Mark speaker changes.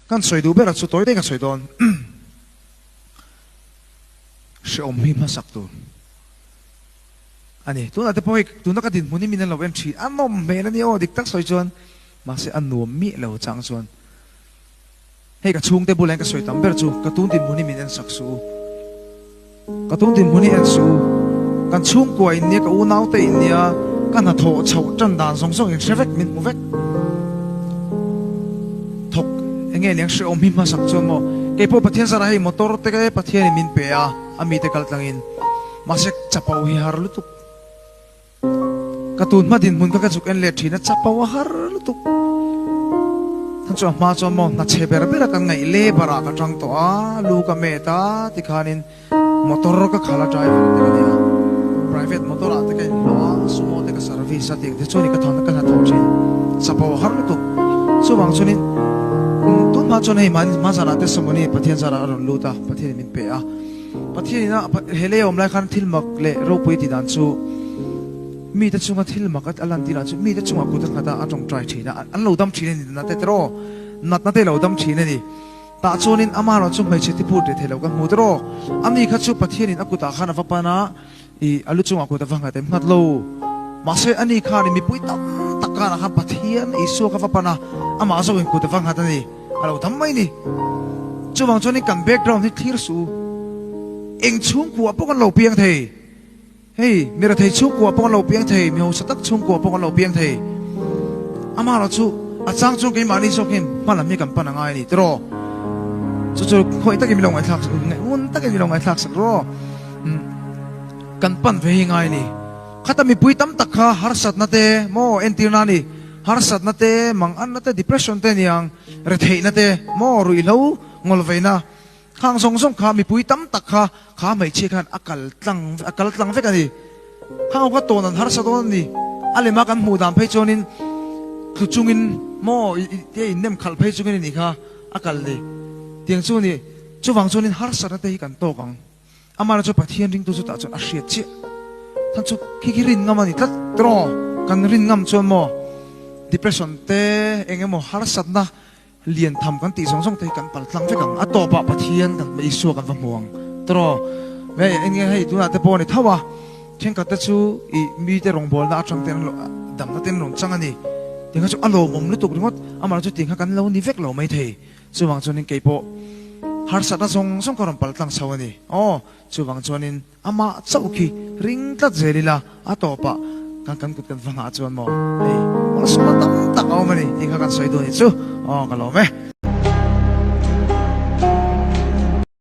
Speaker 1: Kan sawi duh ber a chu tawi daih ka sawi dawn. Hreawm hi hmasak tur a ni. Tunah te pawh hei tuna ka dinhmun hi min an lo en thin. A nawm hmel a ni aw dik tak sawi chuan. Mahse a nuam miah lo chang chuan. Hei ka chhungte bulah hian ka sawi tam ber chu ka tun dinhmun hi min en sak suh u. Ka tun dinhmun hi en suh u. Kan chhungkua in nia, ka unaute in nia, ka hnathawh chhoh tan dan zawng zawng in hre vek, min hmu vek. Thawk enge niang hrehawm hi hmasak chuan maw? Keipawh Pathian zarah hei motor te Pathianin min pe a, a mite kal tlangin. Mahse chapo hi har lutuk. Ka tun hma dinhmun kha ka zuk en leh thin a, chapo a har lutuk. Than chu a hma chuan maw hna chhe ber ber a kan ngaih labour ah ka tang tawh a, lu ka met a tikhanin motor ka khal a driver te ka nia, private motor ah te ka inhlawh a, sumo te ka service a tih ang te chuan ka thawn ka hna thawh thin. Chapo a har lutuk. Chuvang chuanin tun hma chuan hei hma zanah te Sawmawni Pathian zarah a rawn lut a, Pathianin min pe a. Pathian ina he lei a awm lai khan thil mak leh ropui tih dan chu mite chunga thil mak a lan tirah chu mite chungah kut a nghat a, a tawngtai thin a, an lo dam thin a ni natna te tiraw, natna te lo dam thin a ni. Tah chuanin ama erawh chu hmeichhe ti phut leh thei lo kan hmu tiraw, ani kha chu Pathianin a kutah khan a va pan a, i a lu chungah kut a va nghat em nghat lo. Mahse ani khan i mipui tam tak karah khan Pathian Isua kha va pan a, amah zawkin kut a va nghat a ni. A lo dam mai ni. Chuvang chuanin kan background hi thlir suh u. Eng chhungkua pawh kan lo piang thei. Hei, mi rethei chhungkua pawh kan lo piang thei, mi hausa tak chhungkua pawh kan lo piang thei. Amaherawh chu a chang chuan keimahni zawk hian hma lam hi kan pan a ngai a ni tiraw? Chu chu khawih takin mi lo ngaihthlak sak, ngun takin mi lo ngaihthlak sak rawh. Kan pan ve hi ngai a ni. Khata mipui tam tak kha harsatna te maw entirna a ni. Harsatna te, manganna te, depression te niang, retheihna te, maw ruihhlo ngawlveina khang zawng zawng kha mipui tam tak kha kha hmeichhia khan a kal tlang a kal tlang vek a ni. Khang ho kha tawn an harsa dawn a ni. A lema kan hmuh dan phei chuanin tlu chungin maw te innem khalh phei chungin a nih kha a kal ni. Tiang chu a ni. Chuvang chuanin harsatna te hi kan tawk ang. Amah chu Pathian ringtu chu tah chuan a hriat chiah. Than chu khi khi rin ngam a ni tlat tiraw? Kan rin ngam chuan maw depression te eng emaw harsatna lian tham kan tih zawng zawng te hi kan pal tlang vek ang. A tawpah Pathian kan Isua kan va hmu ang tiraw? Ve eng nge hei tunah te pawh a ni tho a, thenkhat te chu ih mite rawngbawlna atang te an damna te an rawn chang a ni. Tiang kha chu a lawmawm lutuk ringawt. Amah chu tiang kha kan lo ni vek lo maithei. Chuvang chuanin kei pawh harsatna zawng zawng ka rawn pal tlang chho a ni. Aw, chuvang chuanin amah chauh khi ring tlat zel ila a tawpah kan kan kut kan va nghah chuan maw hei malsawmna tam tak a awm a ni tih kha kan sawi duh a ni chu. Aw, ka lawm e.